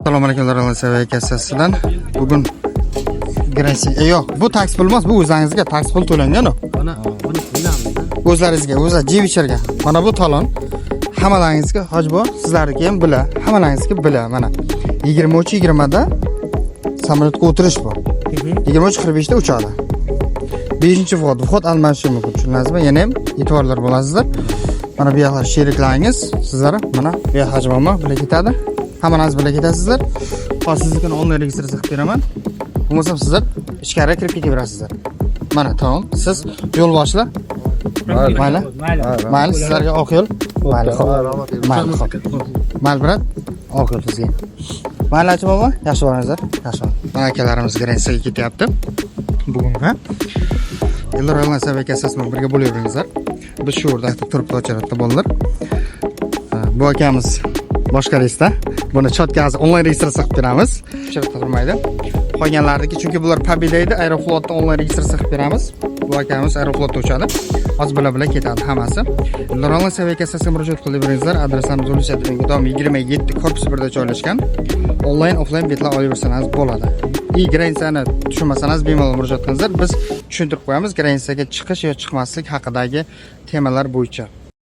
Assalomu alaykum, Airlines kassasidan. Bugun граница, yo'q, bu taksi pul emas, bu o'zlaringizga taksi pul to'langan u. Mana buni bilamiz. O'zlaringizga, o'zi Jivicherga. Mana bu talon hammalaringizga, hoji bor, sizlarniki ham bila, hammalaringizga bila. Mana 23:20 da samolyotga o'tirish bor. 23:45 da uchadi. 5 вход, вход almashishi mumkin, tushundingizmi? Yana ham e'tiborlar bo'lasizlar. Mana bu yoqlar sheriklaringiz, sizlar mana bu yoq hoji momo bilan ketadi. Hammalaringiz bilan ketasizlar. Hozir siznikini onlayn registratsiya qilib beraman. Bo'lmasam sizlar ichkariga kirib ketaverasizlar. Mana tamom. Siz yo'lboshlar. Mayli. Mayli. Mayli, sizlarga oq yo'l. Mayli, xo'p. Mayli, xo'p. Mayli, брат, oq yo'l sizga. Mayli, acha bobo, yaxshi boringizlar. Yaxshi. Mana akalarimiz граница ga ketyapti. Bugungi. Eldor Airlines aviakassasi bilan birga bo'laveringizlar. Biz shu yerda turibdi очередь da bolalar. Bu akamiz boshqa reysda. Buni чётко onlayn registratsiya qilib beramiz. Очередь da turmaydi. Qolganlarniki, chunki bular Победа edi, Aeroflotda onlayn registratsiya qilib beramiz. Bu akamiz Aeroflotda uchadi. Hozir bular bilan ketadi hammasi. Eldor Airlines aviakassasiga murojaat qilaveringizlar. Adresimiz Ulus Dom 27, korpus 1 da joylashgan. Onlayn, offlayn biletlar olaversangiz bo'ladi. И граница ni tushunmasangiz, bemalol murojaat qilingizlar. Biz tushuntirib qo'yamiz граница ga chiqish yo chiqmaslik haqidagi temalar bo'yicha.